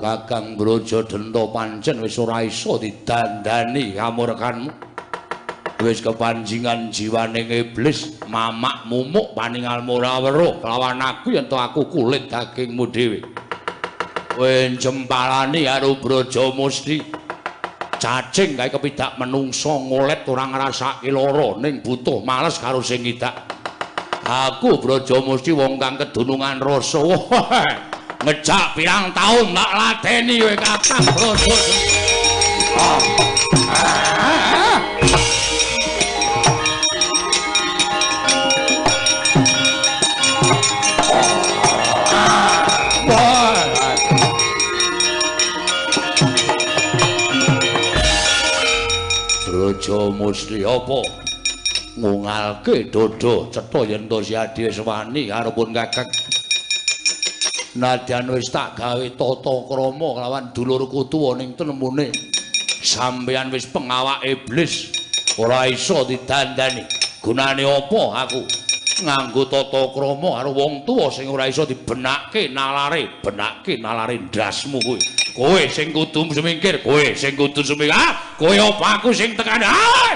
Kakang Brajadenta pancen wis ora iso didandani kamurkanmu. Wis kepanjingan jiwane iblis, mamak mumuk paningalmu ora weruh lawan aku yen to aku kulit dagingmu dhewe. Kowe jempalani karo Brajamusti. Cacing kae kepidak menungsa ngolet ora ngrasake lara ning butuh males karo sing ngidak. Aku Brajamusti wong kang kedunungan rasa. Ngejak pirang taun tak lateni kowe Kakang Braja. Brajamusti apa ngungalke dada cetha yen to si Adi wis wani karo pun Kakang. Nadyan wis tak gawe tata krama kelawan dulurku tuwa ning tenemune sampeyan wis pengawak iblis ora iso didandani. Gunane apa aku nganggo tata krama karo wong tuwa sing ora iso dibenake nalare, benake nalare ndasmu kuwi. Kowe sing kudu sumingkir, kowe sing kudu sumingkir. Ah, kowe apa aku sing tekan? Ah!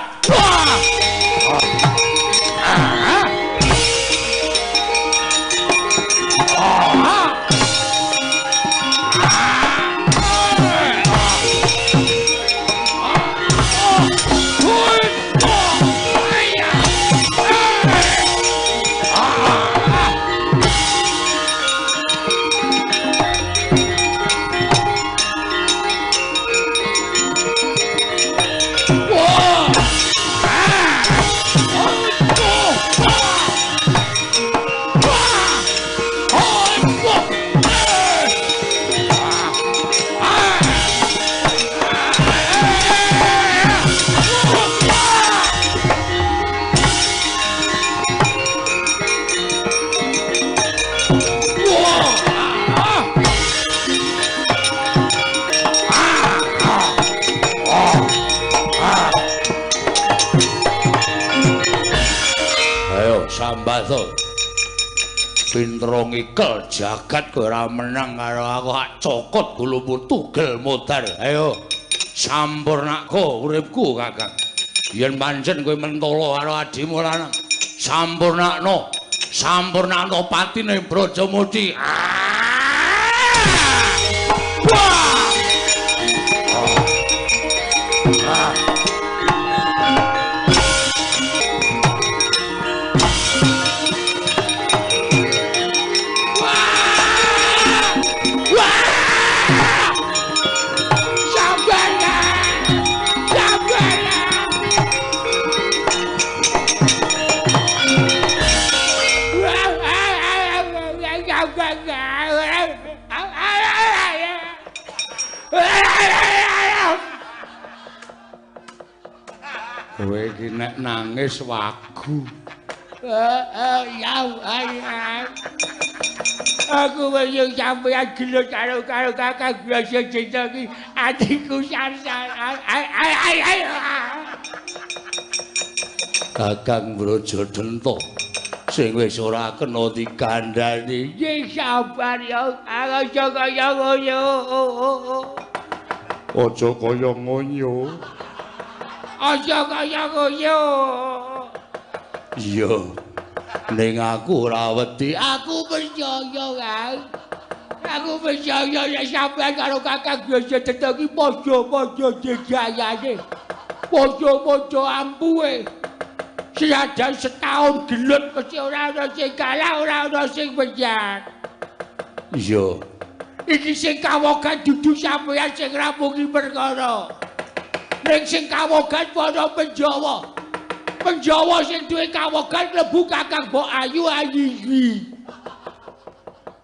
Pinter ngikel jagat kowe ora menang karo aku, hak cokot gulumu tugel modar. Ayo sampurnako uripku Kakang. Yen pancen kowe mentolo karo adimu lanang, sampurnakno, sampurnakno patine Brajamusti. Kowe iki nek nangis wagu. Ya aku wis sampeyan gelut karo karo Kakang Brajadenta iki atiku sar-sar. Kakang Brajadenta sing wis ora kena dikandhani. Sing sabar ya, aja kaya ngono. Aja kaya ngono. Aja kaya ngono. Iya. Ning aku ora wedi. Aku percaya, Kang. Aku percaya nek sampeyan karo Kakang Brajadenta iki padha-padha jejayane. Padha-padha ampuhe. Senajan setahun gelut mesti ora ana sing kalah, ora ana sing menang. Iya. Iki sing kawogan dudu sampeyan sing ngrampungi perkara. Ning sing kawogan para Penjawa. Penjawa sing duwe kawogan klebu Kakang Mbok Ayu Ariwi.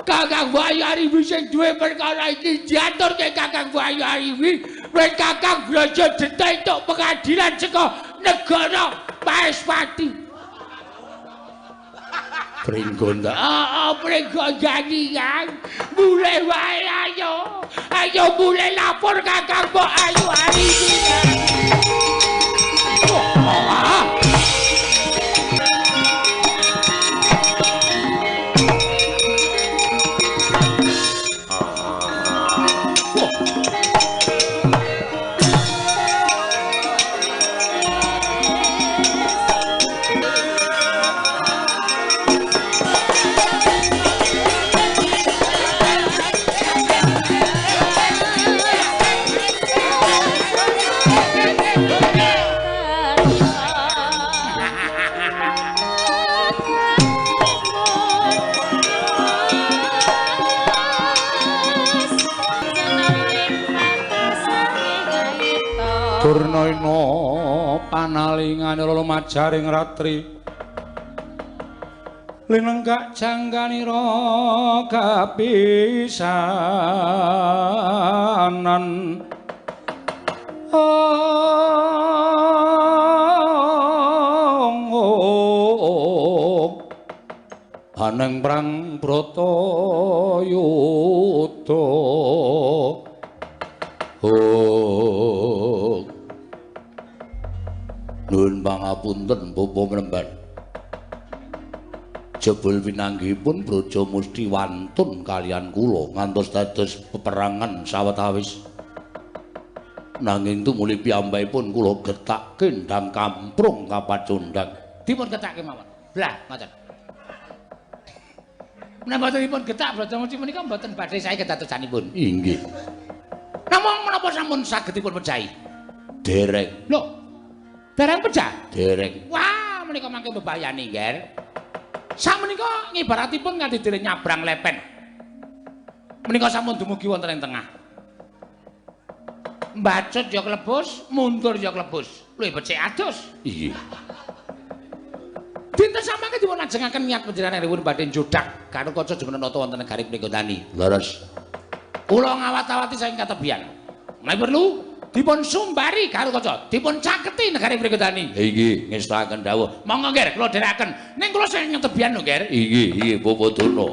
Kakang Mbok Ayu Ariwi sing duwe perkara iki diaturke Kakang Mbok Ayu Ariwi, wen Kakang Brajadenta entuk pengadilan saka negara Maespati. Pringgonda. Oh, Pringgondani, Kang. Mulih wae ayo. Ayo mulih lapor Kakang Mbok Ayu Ariwi. Durnaina panalingane lumajaring ratri linenggak jangganira kapisanan. Aneng prang brata yuda. Nuwun pangapunten Bapak Mremban. Jebul pinanggihipun Braja Musti wantun kaliyan kula ngantos dados peperangan sawetawis. Nanging tumuli piyambakipun kula getakke ndang kamprung kapacundhang. Dipun getakke mawon. Blah ngoten. Menapa dipun getak Braja Musti menika mboten badhe sae kedadosanipun. Inggih. Namung menapa sampun saged dipun pejahi? Dereng. Lho. Dereng pejah? Dereng. Wah, menika mangke bebayani, Nger. Sakmenika ngibaratipun nganti dene nyabrang lepen. Menika sampun dumugi wonten ing tengah. Mbacut ya klebus, mundur ya klebus. Luwih becik adus. Iya. Dinten samangke dipun ajengaken niat panjenengan badhe njodak Garukaca jumeneng nata wonten negari Pringgondani. Leres. Kula ngawat-awati saking katebian. Menawi perlu dipun sumbari Garukaca, dipun caketi negari Pringgondani. Inggih, ngestakaken dawuh. Monggo Nger, kula dherekaken. Ning kula sing ngetebian lho, Nger. Inggih, inggih Bapak Durna.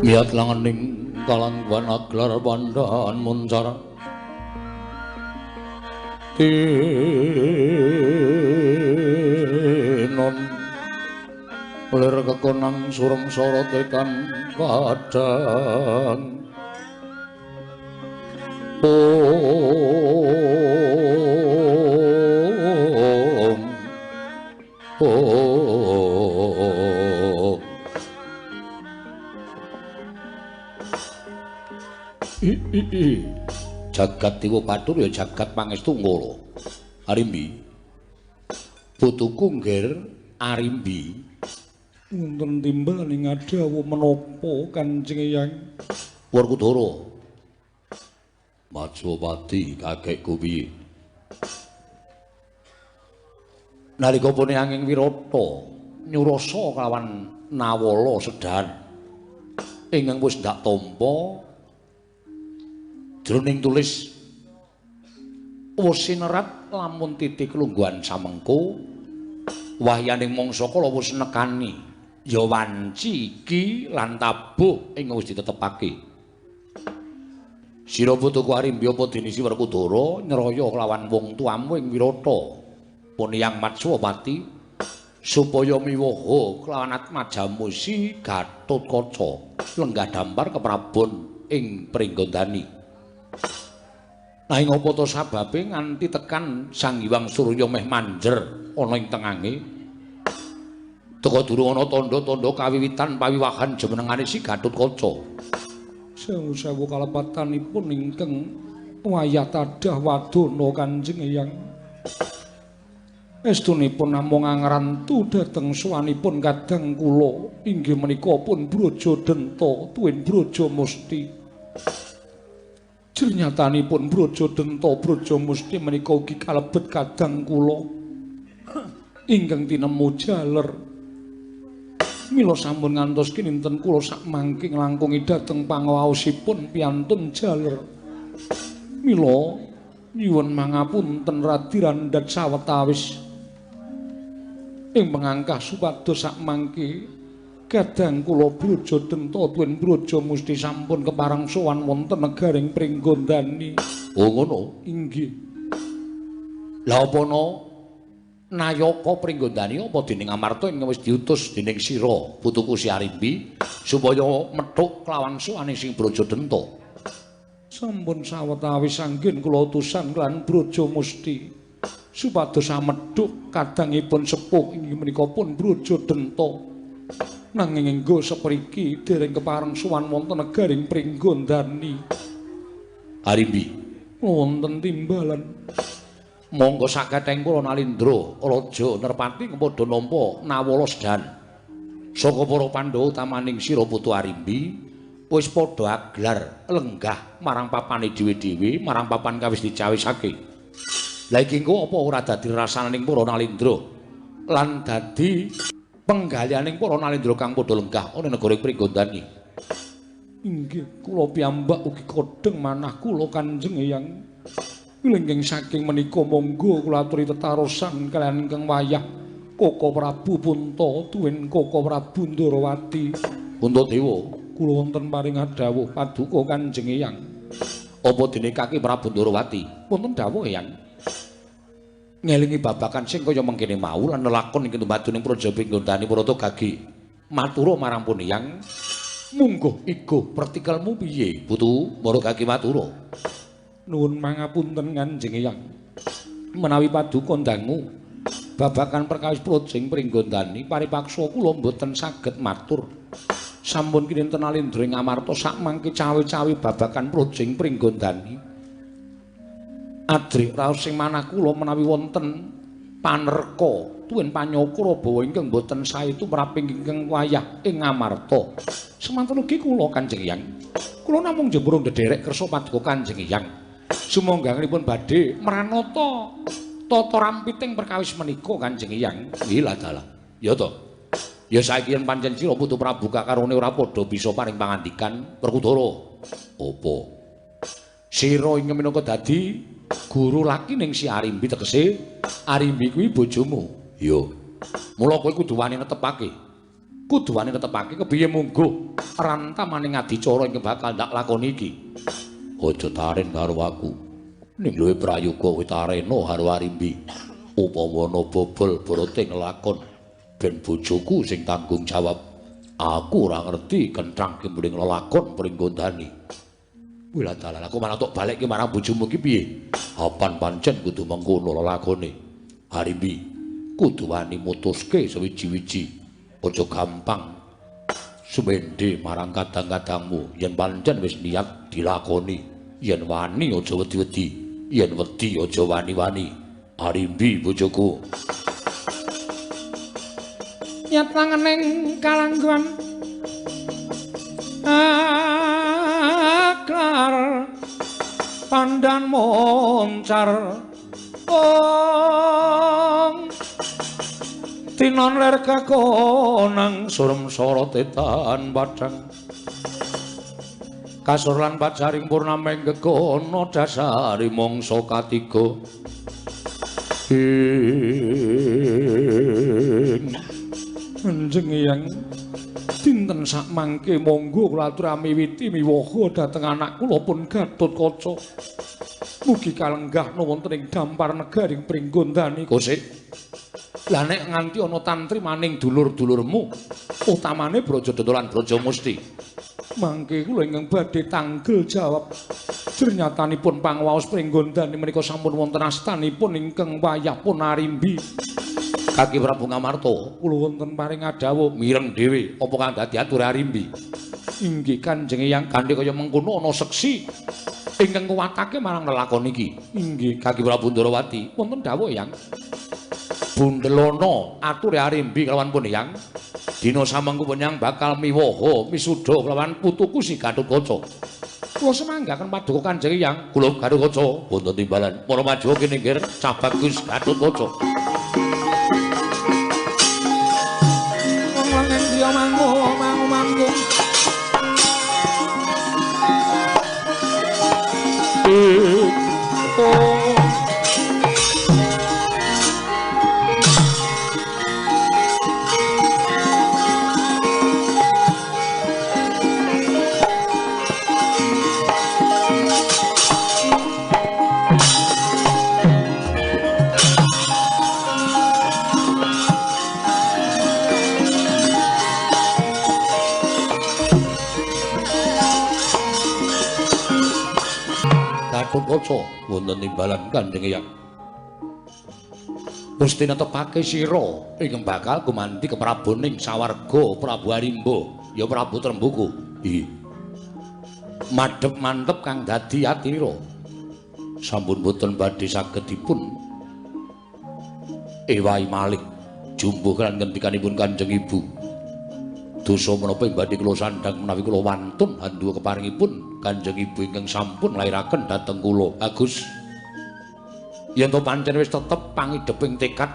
Miyat langening kalangguan aglar pandhan muncar tinon lir kekonang surem sorote kan padang. Om Om I jagat Dewa Bathara ya jagat pangestu ngala. Arimbi. Putuku Ngger Arimbi. Wonten timbaling adhawuh menapa Kanjeng Eyang? Werkudara. Majapati kakekku piye? Nalika pune angin Wirata nyurasa kelawan Nawala Sedan ingkang wis ndak tampa jroning tulis wis sinerat lamun titik lungguhan samengko wahyaning mangsa kala wis nekani ya wanci iki lan tabuh ing wis ditetepake. Sira putuku Arimbi apa dene si Werkudara nyraya kelawan wong tuamu ing Wirata Puniyang Matswapati supaya miwoha kelawan atmajamu si Gatotkaca lenggah dampar keprabon ing Pringgondani. Nanging apa to sababe nganti tekan Sang Hyang Surya meh manjer ana ing tengange? Teka durung ana tandha-tandha kawiwitan pawiwahan jumenengane si Gatotkaca. Sewu-sewu kalepatanipun ingkang wayah tadah wadana Kanjeng Eyang. Estunipun namung angrantu dhateng sowanipun kadang kula inggih menika pun Braja Denta tuwin Braja Musti. Jernyatanipun Braja Denta Braja Musti menika ugi kalebet kadang kula ingkang tinemu jaler. Mila sampun ngantos kininten kula sakmangke nglangkungi dhateng pangaosipun piantun jaler. Mila nyuwun mangapunten radi randhat sawetawis ing pengangkah supados sakmangke kadang kula Braja Denta tuwin Braja Musti sampun kepareng sowan wonten negaring Pringgondani. Oh ngono? Inggih. Lah apa no Nayaka Pringgondani apa dening Amarta ing wis diutus dening sira putuku si Arimbi supaya methuk kelawan sowane sing Braja Denta? Sampun sawetawis anggen kula utusan lan Braja Musti supados amedhuk kadangipun sepuh inggih menika pun Braja Denta. Nanging enggo sepriki dereng kepareng sowan wonten negaring Pringgondani. Arimbi, wonten timbalan. Monggo saketeng kula Nalindra Raja Nerpati padha nampa Nawala Sedan. Saka para Pandhawa utamaning sira putu Arimbi wis padha aglar lenggah marang papane dhewe-dhewe, marang papan kawis dicawisake. Lah iki engko apa ora dadi rasananing para Nalindra lan dadi penggalihaning para Nalindra kang padha lenggah ana negara Pringgondani? Inggih, kula piyambak ugi kodheng manah kula Kanjeng Eyang. Wilingking saking menika monggo kula aturi tetarosan kaliyan ingkang wayah Koko Prabu Punta tuwin Koko Prabu Ndorowati. Puntadewa, kula wonten paring dawuh paduka Kanjeng Eyang. Apa dene kaki Prabu Ndorowati? Wonten dawuh Eyang. Ngelingi babakan sing kaya mengkene mau lan lelakon ing tumaduning Praja Pringgondani Parata Gagi. Matura marang pun Eyang, mungguh igo pertikelmu piye? Putu Mara Gagi matura. Nuwun mangapunten Kanjeng Eyang. Menawi paduka ndangu babakan perkawis Praja Pringgondani paripaksa kula mboten saged matur. Sampun kinten Nalindra ing Amarta sakmangke cawe-cawe babakan Praja Pringgondani. Adrik raos sing manah kula menawi wonten panerka tuwin panyokra bawa ingkang boten sae tumrap ingkang wayah ing Amarta. Semanten ugi kula Kanjeng Eyang. Kula namung jembrung ndederek kersa paduka Kanjeng Eyang. Sumangganipun badhe mranata tata rampiting perkawis menika Kanjeng Eyang. Nggih lah dalah. Ya to. Ya saiki yen pancen sira putu Prabu kakarone ora padha bisa paring pangandikan Werkudara. Apa? Sira ing minangka dadi guru laki ning si Arimbi tegese Arimbi kuwi bojomu. Ya. Mula kowe kudu wani netepake. Kudu wani netepake kepiye mungguh rantamaning adicara ingkang bakal ndak lakoni iki. Aja taren karo aku. Ning luwe prayoga kowe tarena karo Arimbi. Upama ana bobol borote nglakon ben bojoku sing tanggung jawab. Aku ora ngerti kenthang ki mring lelakon Pringgondani. Wila dalan aku malah tok balekke marang bojomu ki piye? Apan pancen kudu mengkono lelakone. Arimbi kudu wani mutuske sewiji-wiji. Aja gampang sumende marang kadang-kadangmu. Yen pancen wis niat dilakoni, yen wani aja wedi-wedi, yen wedi aja wani-wani. Arimbi bojoku. Nyat langening kalangguan aklar pandan moncar ong tinon ler kakonang surem sorote tan padhang kasur lan pajaring purnameng gegono dasari mangsa katiga ing Kanjeng Eyang dinten sakmangke monggo kula atur amiwiti miwaha dhateng anak kula pun Gatotkaca. Mugi kalenggahna wonten ing dampar negaring Pringgondani. Kosik. Lah nek nganti ana tantri maning dulur-dulurmu, utamane Brajadanta lan Brajamusti. Mangke kula ingkang badhe tanggel jawab. Jernyatanipun pangwaos Pringgondani menika sampun wonten astanipun ingkang wayah pun Arimbi. Kaki Prabu Ngamarta, kula wonten paring adhawuh mireng dhewe apa kang dadi atur Arimbi. Inggih Kanjeng Eyang, kanthi kaya mengkono ana seksi ingkang kuwatake marang lelakon iki. Inggih Kaki Prabu Ndorowati, wonten dawuh Eyang. Bundelono ature Arimbi kelawan pun Eyang. Dina samengku penyang bakal miwaha misuda kelawan putuku si Gatotkaca. Kula semanggaken paduka Kanjeng Eyang. Kula Gatotkaca wonten timbalan. Para maju kene nggih cah bagus Gatotkaca. Wong lanang driya mangu mangu manggung. Oh. Gatotkaca wonten timbalan Kanjeng Eyang. Mesti netepake sira ingkang bakal gumanti kepraboning sawarga Prabu Arimba ya Prabu Trembuku. Inggih. Madhep mantep kang dadi atira. Sampun boten badhe saged dipun ewahi malih jumbuh lan ngendikanipun Kanjeng Ibu. Dosa menapa ing badhe kula sandhang menawi kula wantun handuwa keparingipun Kanjeng Ibu ingkang sampun nglairaken dhateng kula. Bagus. Yen to pancen wis tetep pangideping tekad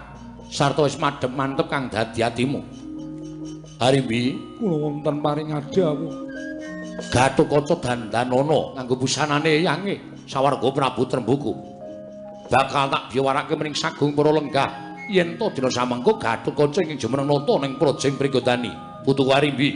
sarta wis madhep mantep kang dadi atimu. Arimbi, kula wonten paring adhawuh. Gatotkaca dandanana nganggo busanane eyange sawarga Prabu Trembuku. Bakal tak biwarake mening sagung para lenggah yen to dina samengko Gatotkaca ingkang jumeneng nata ning Prajeng Pringgondani. Putuku Arimbi.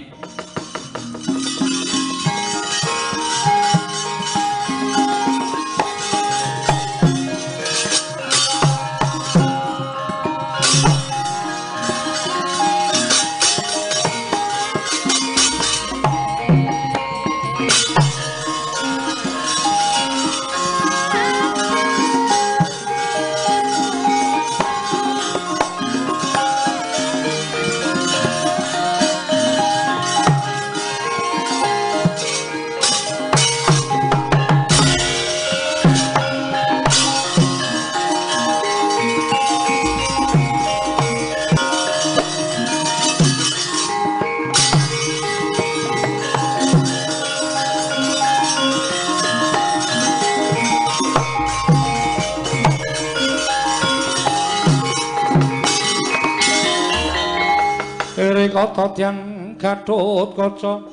Kata tiyang Gatotkaca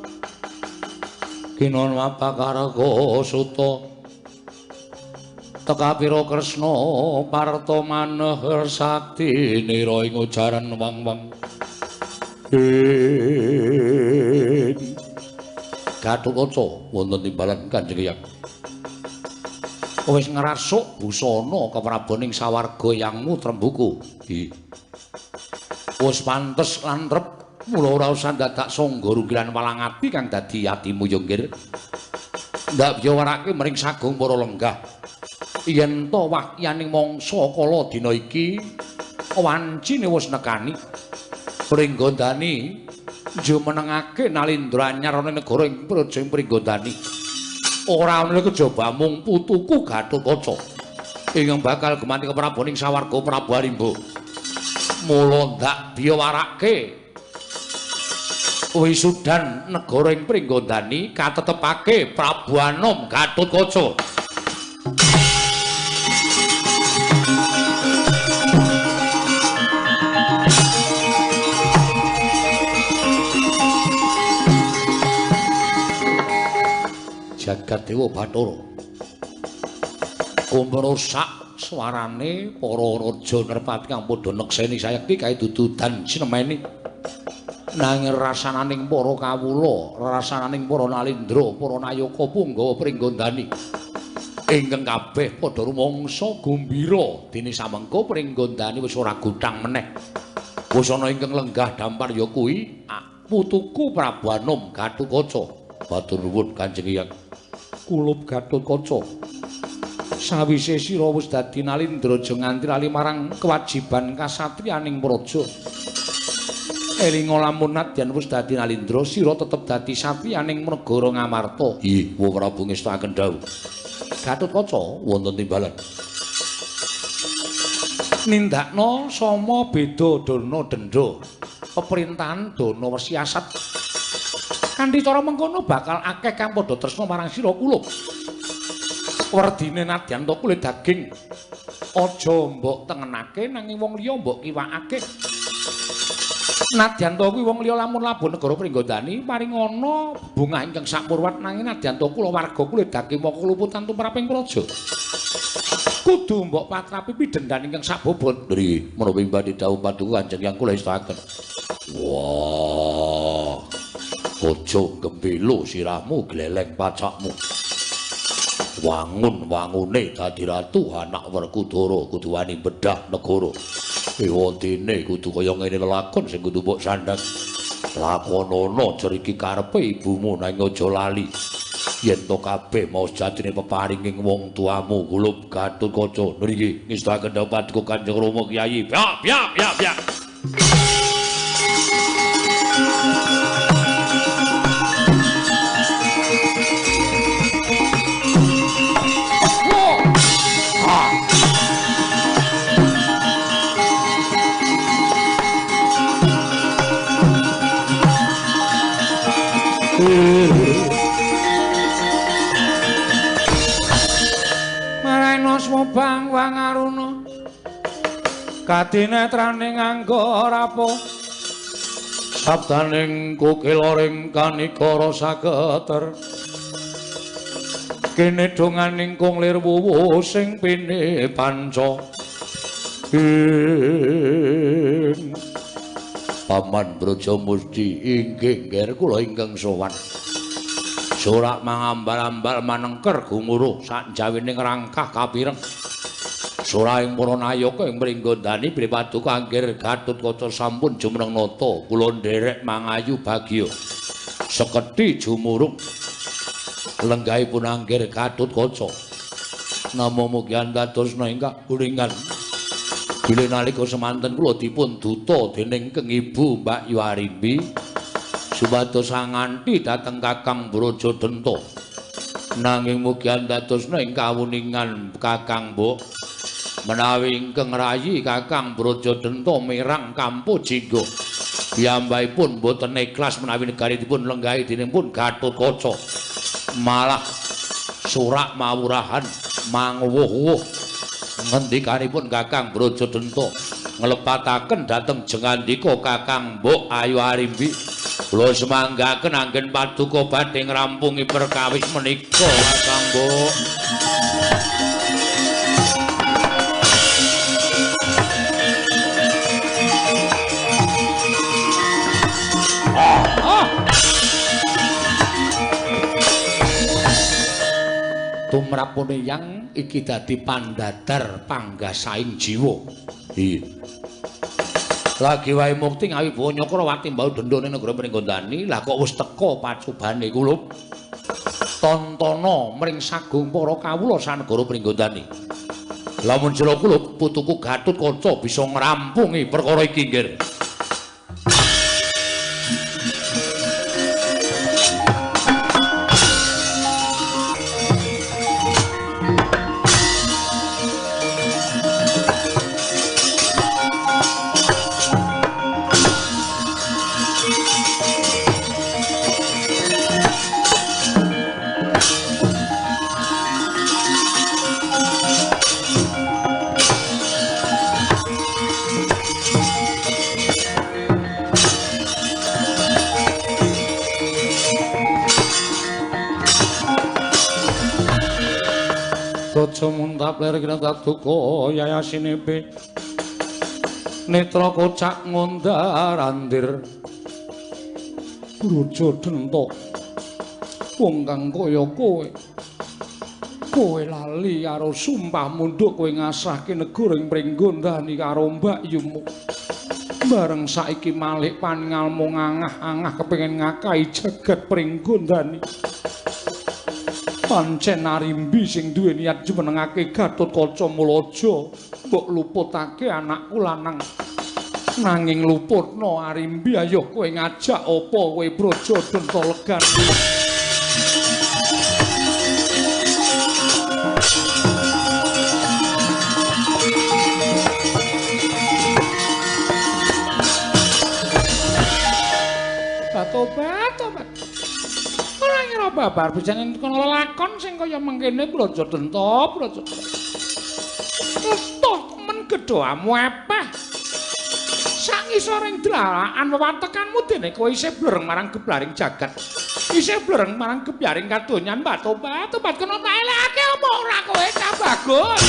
kinon mapakarga suta tekapira Kresna parta maneher sakti nira ing ujaran wang-wang Gatotkaca wonten timbalan Kanjeng Hyang. Wis ngrasuk busana kepraboning sawarga yangmu Trembuku. Wis pantes lan trep, mula ora usah dadak sangga runggilan walang ati kang dadi atimu ya nggir. Ndak biya warake mring sagung para lenggah. Yen to wahyaning mangsa kala dina iki wancine wis nekani. Pringgondani jumenengake Nalindra anyar ana negara ing Praja ing Pringgondani. Ora ana kejaba mung putuku Gatotkaca ingkang bakal gumanti kepraboning sawarga Prabu Arimba. Mula ndak biya warake wisudan negara ing Pringgondani katetepake Prabu Anom Gatotkaca. Jagat Dewa Bathara. Kumrusak swarane para raja nerpati kang padha nekseni sayekti kae dudu dan sinemeni. Nanging rasananing para kawula, rasananing para nalindra, para nayaka punggawa Pringgondani ingkang kabeh padha rumangsa gumbira dene samengko Pringgondani wis ora guthang meneh. Wis ana ingkang lenggah dampar ya kuwi putuku Prabu Anom Gatotkaca. Matur nuwun Kanjeng Hyang. Kulup Gatotkaca. Sawise sira wis dadi nalindra aja nganti lali marang kewajiban kasatriyaning praja. Elinga lamun nadyan wis dadi nalindra sira tetep dadi satriyaning negara Ngamarta. Ih, wa Prabu ngestakaken dawuh. Gatotkaca wonten timbalan. Nindakno sama beda dana denda. Peperintahan dana wesiasat. Kanthi cara mengkono bakal akeh kang padha tresna marang sira kulup. Werdine nadyan to kulit daging aja mbok tengenake nanging wong liya mbok kiwakake. Nadyan to kuwi wong liya lamun labuh negara Pringgondani paring ana bungah ingkang sapurwat nanging nadyan to kula warga kulit daging moko luputan tumraping praja. Kudu mbok patrapi pidhendan ingkang sabobot. Nggih, menapa badhe dawuh paduka Kanjeng Hyang kula estakaken. Wah. Aja gembelo sirahmu gleleng pacakmu. Wangun-wangune dadi ratu anak Werkudara kudu wani bedah negara. Ewadene kudu kaya ngene lelakon sing kudu mbok sandhang. Lakonono jer iki karepe ibumu nanging aja lali. Yen to kabeh mau sejatine peparinging wong tuamu Kulup Gatotkaca. Nggih, ngestakaken dawuh paduka Kanjeng Rama Kyai. Ya, ya, ya, ya. Mareno swabang wangaruna kadinetrane nganggo rapo sabdaning kukiloring kanikara saketer kene donganing kung lir wuwu sing pine panca. Paman Brajamusti inggih ngger kula ingkang sowan. Sorak mangambal-ambal manengker gumuruh sakjawining rangkah kapireng. Soraing para nayaka ing Pringgondani bilih paduka anggir Gatotkaca sampun jumeneng nata kula nderek mangayu bagya. Sekedhi jumurung lenggahipun anggir Gatotkaca. Namung mugi andadosna ingkang kuningan. Bilih nalika semanten kula dipun duta dening Keng Ibu Mbak Yuarimbi supados anganti dhateng Kakang Brajadenta. Nanging mugi andadosna ing kawuningan Kakang Mbok menawi ingkang rayi Kakang Brajadenta mirang Kampu Jingga. Piyambakipun boten ikhlas menawi negaranipun lenggahi dening pun Gatotkaca. Malah surak mawurahan manguwuh-wuh ngendikanipun Kakang Brajadenta nglepataken dhateng jengandika Kakang Mbok Ayu Arimbi. Kula semanggaken anggen paduka badhe ngrampungi perkawis menika Kakang Mbok. Tumrapune yang iki dadi pandadar panggasaing jiwa. Iya. Lagi wae mukti ngawibawa Nyakrawati mbau denda ning negara Pringgondani, lah kok wis teka pacobane kulup. Tontona mring sagung para kawula sanegara Pringgondani. Lamun jero kulup putuku Gatotkaca bisa ngrampungi perkara iki, Nggir. Raja muntap lir kina duka yayasinipe netra kocak ngundar-andir Braja Denta wong kang kaya kowe kowe lali karo sumpah mundhuk kowe ngasahke negara ing Pringgondani karo mbakyumu bareng saiki malih paningalmu ngangah-angah kepengin ngakahi jagat Pringgondani. Pancen Arimbi sing duwe niat jumenengake Gatotkaca mula aja mbok luputake anakku lanang. Nanging luputno Arimbi ayo kowe ngajak apa kowe Braja Denta legan. Tobat, tobat. Ora ngira babar pisan kono lelakon sing kaya mengkene Braja Denta, Braja. Toh temen gedhoamu epeh. Sak ngisoring dlalaan wewatekanmu dene kowe isih blereng marang geblaring jagat. Isih blereng marang gebyaring kadonyan. Mbak tobat, tobat kena tak elekake apa ora kowe cah bagus.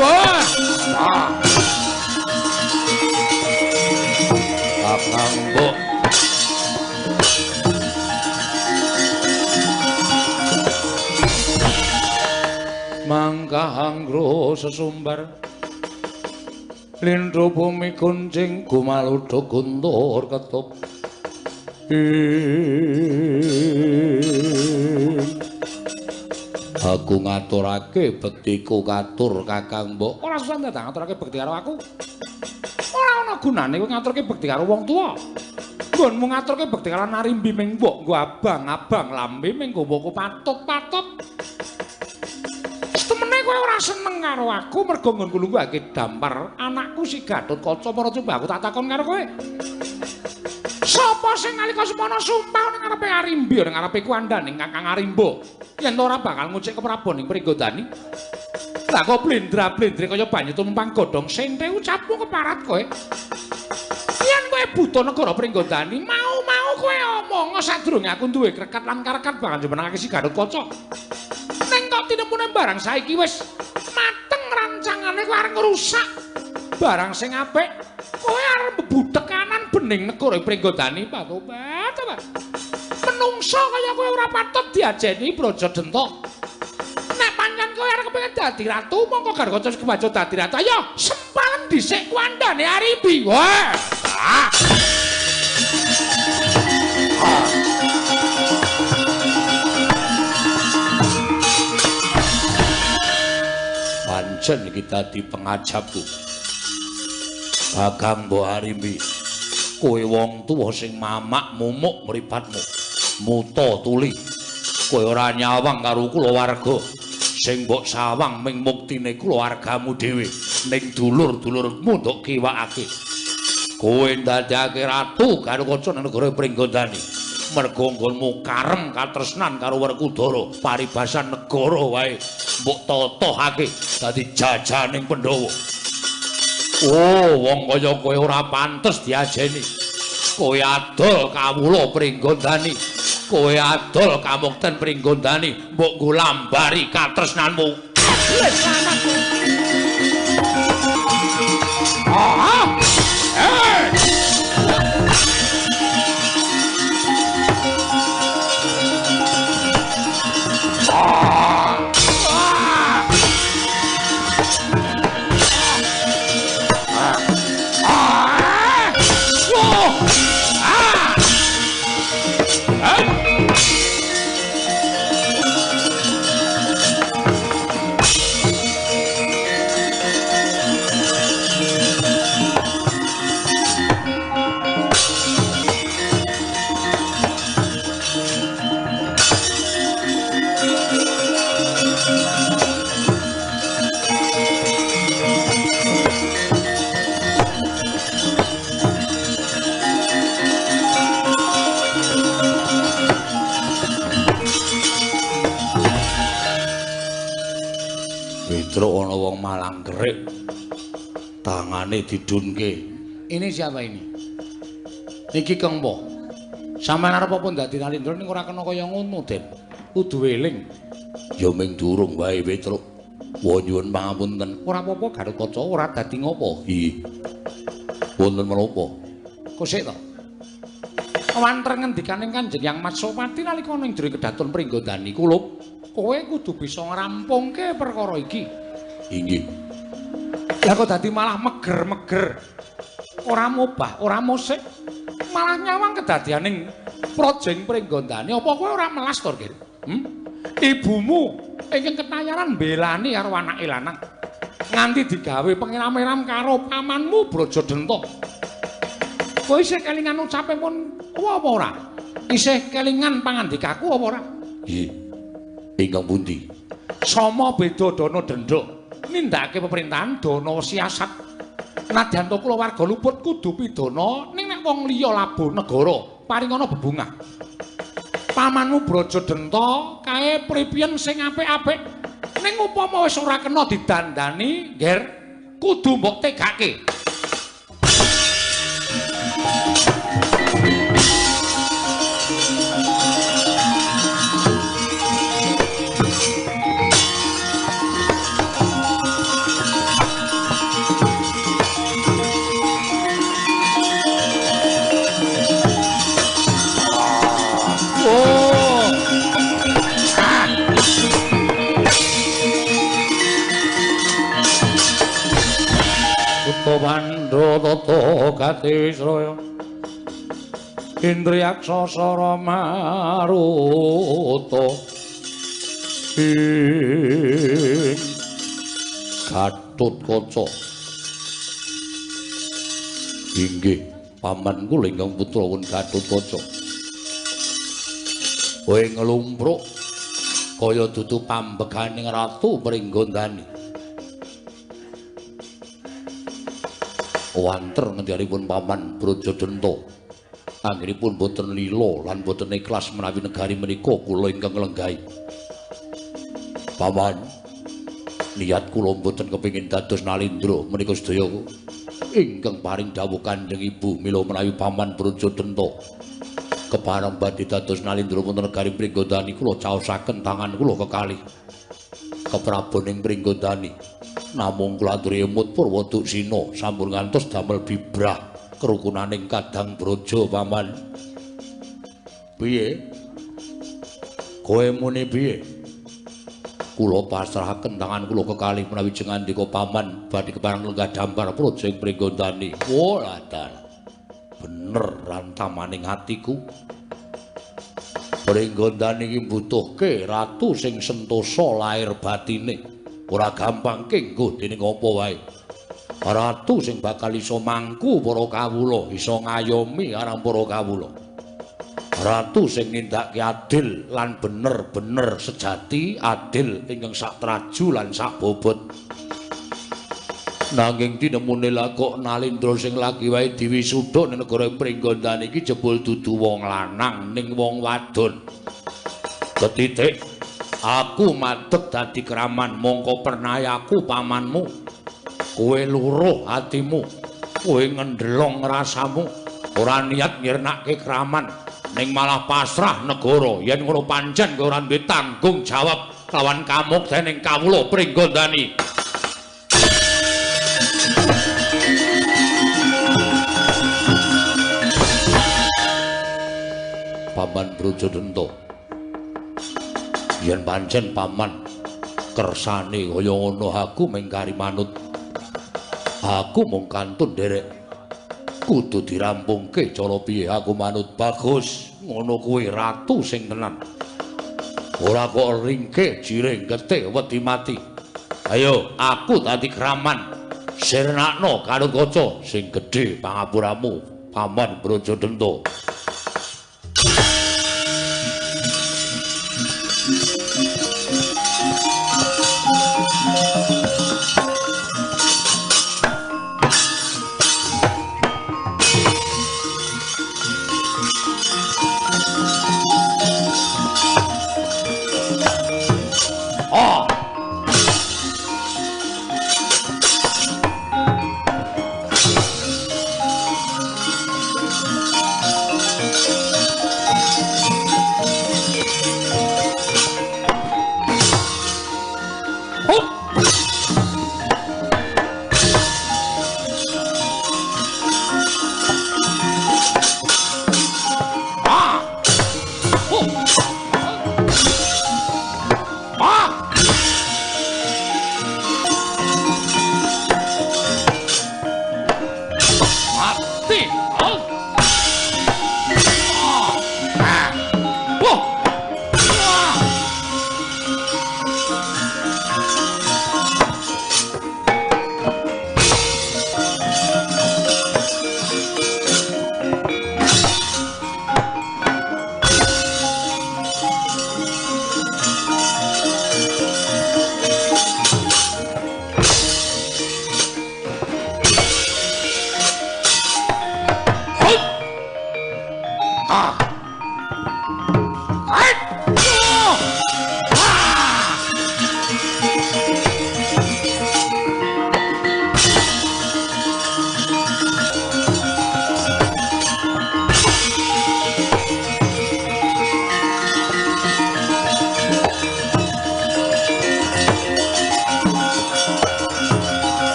Wah. Kakang Mbok. Mangkah anggro sesumbar lindho bumi kuncing gumaludha guntur ketup. Aku ngaturake bektiku katur Kakang Mbok. Ora susah ndadak ngaturake bekti karo aku. Ora ana gunane kowe ngaturke bekti karo wong tuwa. Nggonmu ngaturke bekti karo Narimbi ming mbok nggo abang-abang lambe ming nggo mbokku patut-patut. Setemene kowe ora seneng karo aku mergo nggonku lungguhake dampar anakku si Gatotkaca para coba aku tak takon karo kowe. Sapa sing nalika semono sumpah ning ngarepe Arimbi ning ngarepe kuandane Kakang Arimba yen ora bakal ngucik keprabon ing Pringgondani. Lah kok blendra-blendre kaya banyu tumpang godhong sente ucapmu keparat kowe. Yen kowe buta negara Pringgondani, mau-mau kowe omong sadurunge aku duwe krekat lan karekat bakal jumenengake si Gatotkaca. Ning kok tinemune barang saiki wis mateng rancangane kowe arep ngrusak barang sing apik. Kowe arep mbebudhek kanan bening negara Pringgondani, Pak Tobat, Pak. Menungso kaya kowe ora patut diajeni Braja Denta. Nek pancen kowe arep kepengin dadi ratu, mongko Gatotkaca kebaca dadi ratu. Ayo, sempalen dhisik kuandane Arimbi. Wah. Ah. Pancen iki dadi pengajapku. Kakang Mbok Arimbi, kowe wong tuwa sing mamak mumuk mripatmu, muta tuli. Kowe ora nyawang karo kulawarga, sing mbok sawang ming muktine kulawargamu dhewe, ning dulur-dulurmu ndok kiwakake. Kowe ndadekake ratu Gatotkaca ning negara Pringgondani. Mergo nggonmu karem katresnan karo Werkudara, paribasan negara wae mbok totohake dadi jajaning Pandhawa. Oh, wong kaya kowe ora pantes diajeni. Kowe adol kawula Pringgondani. Kowe adol kamukten Pringgondani, mbok nggo lambari katresnanmu. Wis lanang. Ah. Eh. Petruk ana wong malang kerik. Tangane didunke. Ini siapa ini? Niki Kengpo. Sampeyan arep apa dadi Nalindra ning ora kena kaya ngono, Den. Kudu eling. Ya ming durung wae, Petruk. Wa nyuwun pangapunten. Ora apa-apa Gathotkaca, ora dadi ngopo. Nggih. Wonten menapa? Kok sik to? Wanter ngendikaning Kanjeng Hyang Matsopati nalika ning jero kedaton Pringgondani kulup, kowe kudu bisa ngrampungke perkara iki. Inggih. Lah kok dadi malah meger-meger. Ora mobah, ora musik, malah nyawang kedadianing Projeng Pringgondani. Apa kowe ora melas to, Gir? Ibumu ingkang ketayaran mbelani karo anake lanang. Nganti digawe pengeram-eram karo pamanmu Brajadenta. Kowe isih kelingan ucapipun apa ora? Isih kelingan pangandikaku apa ora? Nggih. Ingkang pundi? Sama beda dana denda. Nindakake pemerintahan dana siasat. Nadyan to kulawarga luput kudu pidana ning nek wong liya labuh negara paringana bebungah. Pamanmu Brajadenta kae pripiyen sing apik-apik ning upama wis ora kena didandani, Nger, kudu mbok tegake. Pandha tata gati wisraya Indriyaksa sara maruta ing Gathotkaca. Inggih paman kula ingkang putra pun Gathotkaca. Kowe nglumpruk kaya dudu pambeganing Ratu Pringgondani. Wanter ngendikanipun paman Brajadenta anggenipun boten lila lan boten ikhlas menawi negari menika kula ingkang nglenggahi. Paman, niat kula boten kepengin dados Nalindra menika sedaya ingkang paring dawuh Kanjeng Ibu. Mila menawi paman Brajadenta kepareng badhe dados Nalindra wonten negari Pringgondani kula caosaken tangan kula kekalih kepraboning Pringgondani. Namung kula aturi emut Purwa Duksina sampun ngantos damel bibrah kerukunaning kadang braja paman. Piye? Kowe muni piye? Kula pasrahaken tangan kula kekalih menawi jengandika paman badhe kepareng lenggah dampar praja ing Pringgondani. Oh, ladar. Bener rantamaning atiku. Pringgondani iki mbutuhke ratu sing sentosa lair batine. Ora gampang kenggo dening apa wae. Ratu sing bakal iso mangku para kawula, iso ngayomi arang para kawula. Ratu sing nindakake adil lan bener-bener sejati, adil ingkang sak traju lan sak bobot. Nanging tinemune lakok Nalindra sing lagi wae diwisuda ning negara Pringgondani iki jebul dudu wong lanang ning wong wadon. Ketitik aku madeg dadi kraman mongko pernayaku pamanmu. Kowe luruh atimu, kowe ngendelong rasamu, ora niat nyirnake kraman ning malah pasrah negara. Yen ngono pancen kowe ora duwe tanggung jawab lawan kamuktening kawula Pringgondani. Paman Brajadenta, yen pancen paman kersane kaya ngono aku mengkari manut. Aku mung kantun nderek. Kudu dirampungke cara piye aku manut. Bagus, ngono kuwi ratu sing tenan. Ora kok ringke jiring getih wedi mati. Ayo, aku dadi kraman. Sirnakno Gathotkaca sing gedhe pangapuramu, Paman Brajadenta. Oh.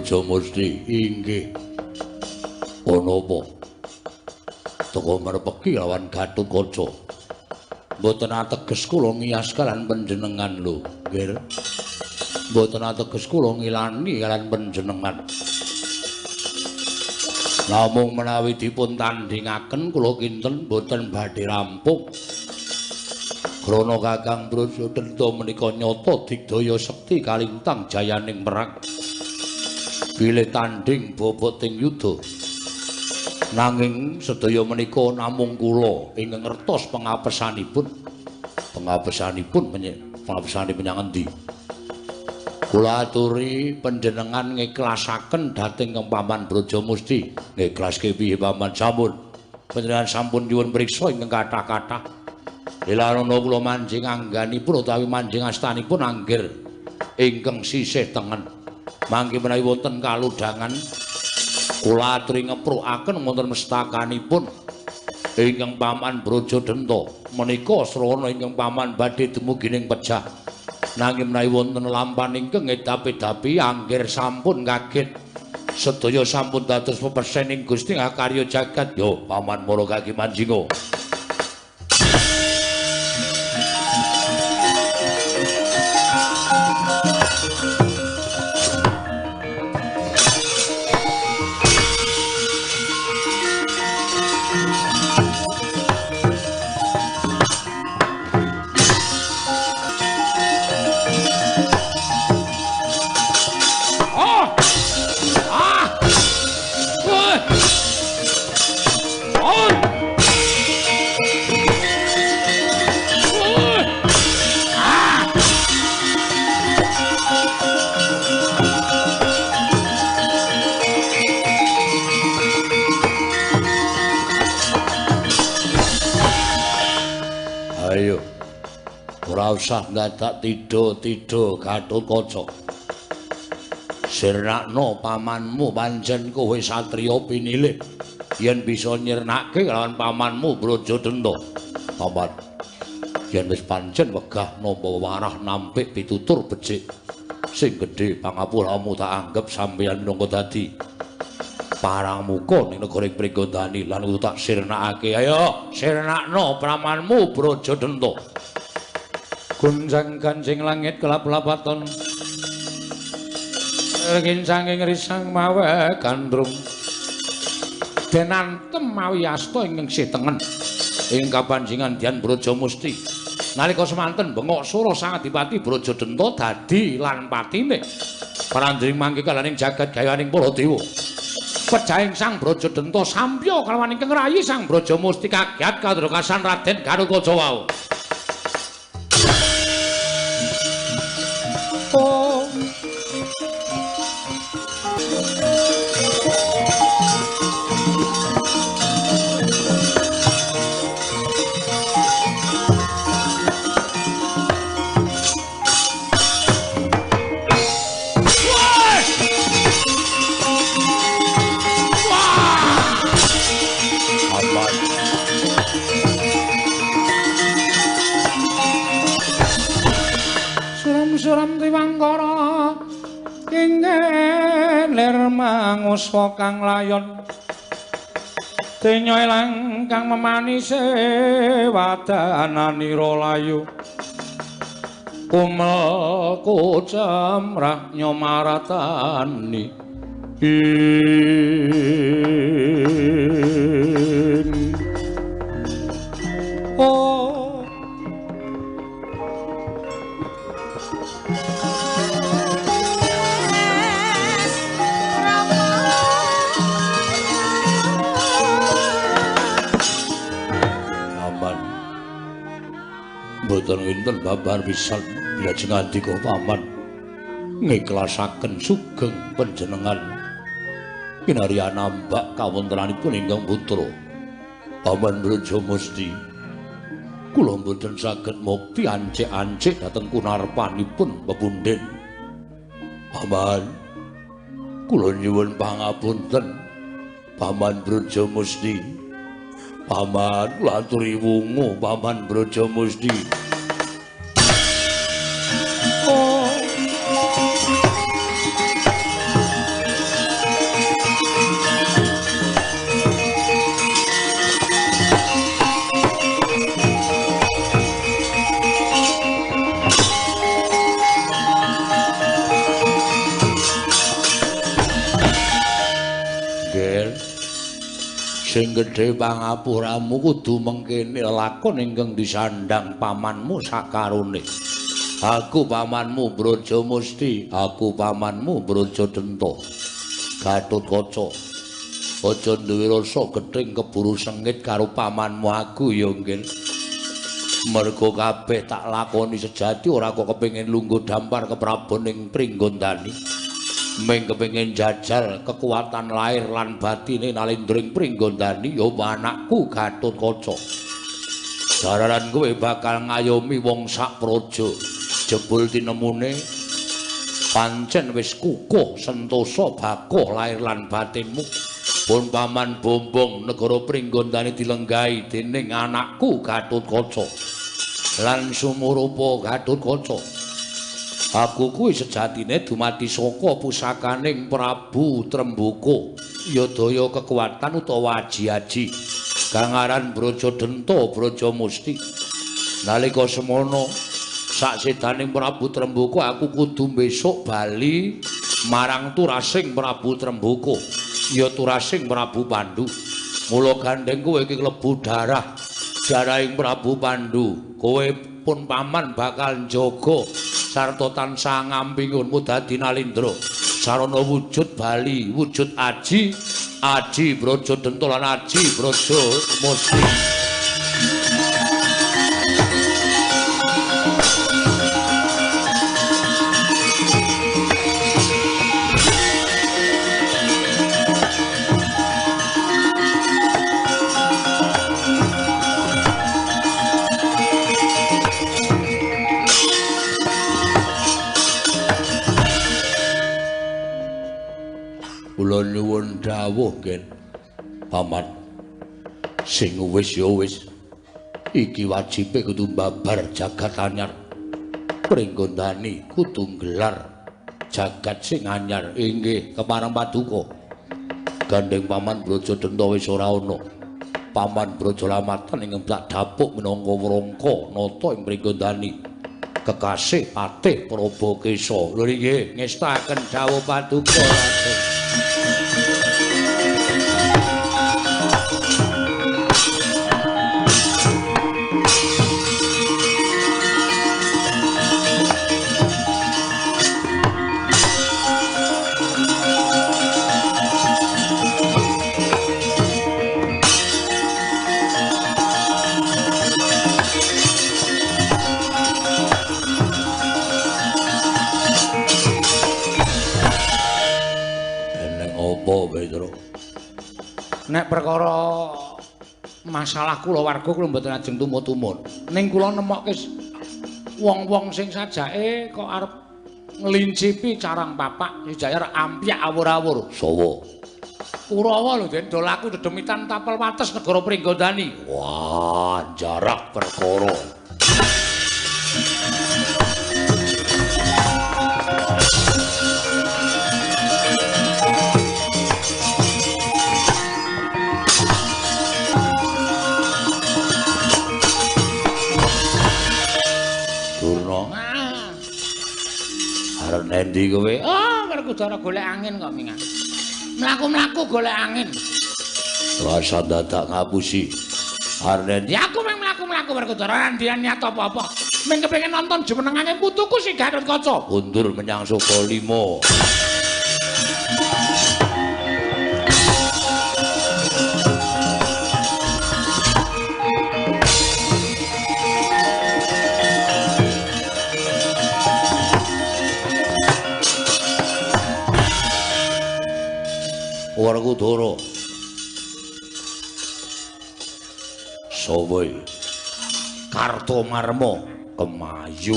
Brajamusti inggih. Ana apa? Teka merpeki lawan Gatotkaca. Mboten ateges kula ngiyas kalian panjenengan lho, nggih. Mboten ateges kula ngilani kalian panjenengan. Namung menawi dipun tandhingaken kula kinten mboten badhe rampung. Krana Kakang Brajadenta menika nyata digdaya sekti kalintang jayaning perang. Bilih tandhing boboting yuda. Nanging sedaya menika namung kula ingkang ngertos pengapesanipun. Pengapesanipun pengapesane menyang endi? Kula aturi panjenengan ngiklasaken dhateng Paman Brajamusti. Ngiklaske piye Paman? Sampun. Panjenengan sampun nyuwun priksa ingkang kathah-kathah. Lilanana kula manjing angganipun utawi manjing astanipun anggir ingkang sisih tengen. Mangke menawi wonten kalodhangan kula aturi ngeprukaken wonten mestakanipun ingkang Paman Brajadenta. Menika srana ingkang Paman badhe dumugi ning pejah. Nanging menawi wonten lampan ingkang edapi-dapi anggir sampun kaget. Sedaya sampun dados pepersening Gusti ngakarya jagat. Yo Paman mara kaki manjinga. Usah ndadak tidho-tidho Gatotkaca. Sirnakno pamanmu pancen kowe satriya pinilih yen bisa nyirnake lawan pamanmu Brajadenta. Paman, yen wis pancen wegah nampa warah nampik pitutur becik sing gedhe pangapuramu tak anggep sampeyan minangka dadi paramuka ning negara Pringgondani lan kudu tak sirnakake. Ayo sirnakno pamanmu Brajadenta. Gunjang ganjing langit kelap-lapaton rincange risang mawe gandrung denantem mawi asta ingkang sih tengen ing kapanjingan Dian Brajamusti. Nalika semanten bengok sura sang adipati Brajadenta dadi lan patine parandring mangke kalaning jagat gayaning para dewa. Pejahing sang Brajadenta sampya kalawan ingkang rayi sang Brajamusti kaget kadrokasan Raden Gatotkaca wau. Suram tiwangkara ing lir manguswa kang layon denya ilang kang memanise wadananira layu kumel kocamrah nyomaratani ing oh Mboten wonten babar pisan bilajeng andika paman ngiklasaken sugeng panjenengan kinarya nambak kawontenanipun ingkang putra Paman Brajamusti. Kula mboten saged mukti ancik-ancik dhateng kunarpanipun pepundhen. Paman, kula nyuwun pangapunten Paman Brajamusti. Paman, kula aturi wungu Paman Brajamusti. Oh. Sing gedhe pangapuramu kudu mengkene lakon ingkang disandhang pamanmu sakarone. Aku pamanmu Braja Musti, aku pamanmu Braja Denta. Gatotkaca, aja duwe rasa gething keburu sengit karo pamanmu aku ya, Nggil. Mergo kabeh tak lakoni sejati ora kok kepengin lungguh dampar keprabon ing Pringgondani. Ming kepengin jajal kekuatan lahir lan batine nalindring Pringgondani ya anakku Gatotkaca. Jararan kowe bakal ngayomi wong sak praja. Jebul tinemune pancen wis kukuh sentosa bakoh lahir lan batinmu. Pun paman bombong negara Pringgondani dilenggahi dening anakku Gatotkaca. Lan sumurupa Gatotkaca, aku kuwi sejatine dumadi saka pusakaning Prabu Tremboko, ya daya kekuatan utawa aji-aji kang aran Braja Denta Braja Musti. Nalika semono saksedaning Prabu Tremboko aku kudu besok bali marang turasing Prabu Tremboko, ya turasing Prabu Pandu. Mula gandeng kowe iki klebu darah darahing Prabu Pandu. Kowe pun paman bakal njaga sarta tansah ngampi nggonmu dadi nalindra sarana wujud bali wujud aji aji Braja Denta lan aji Braja Musti. Kula nyuwun dawuh, Gen. Paman. Sing wis ya wis. Iki wajibe kudu babar jagat anyar. Pringgondani kudu nggelar jagat sing anyar. Inggih, kepareng paduka. Gandeng Paman Braja Denta wis ora ana. Paman Braja Lamatan ingkang tak dapuk minangka wrangka nata ing Pringgondani. Kekasih Patih Prabakesa. Lho inggih, ngestaken dawuh paduka, Raden. Nek perkara masalah kulawarga kula mboten ajeng tumut-tumut. Ning kula nemokke wong-wong sing sajake kok arep nglincipi carang papak sejake arep ampyak awur-awur. Sawa. Kurawa lho, Den, do laku dedemitan tapel wates negara Pringgondani. Wah, jarak perkara. Endi kowe? Oh, Werkudara golek angin kok mingan. Mlaku-mlaku golek angin. Rasa dadak ngapusi. Arep endi? Aku mung mlaku-mlaku Werkudara ora niat apa-apa. Mung kepengin nonton jumenengane putuku sing Gatotkaca. Mundur menyang Sukalima. Werkudara. Sapa iki? Kartomarma kemayu.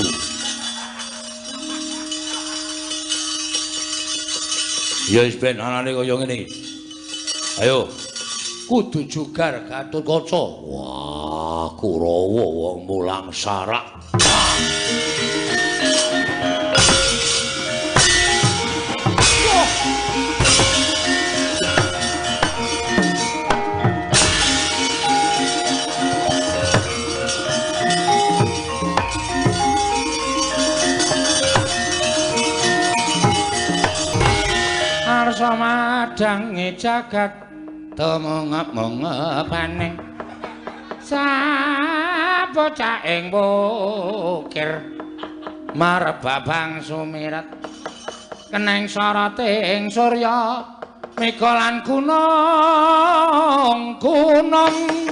Ya wis ben anane kaya ngene iki. Ayo. Kudu jugar Gatotkaca. Wah, Kurawa wong mulang sarak. Arsa madange jagat Tumungep-mungepaning sabocah ing bukir marebabang sumirat keneng soroting surya mega lan gunung gunung.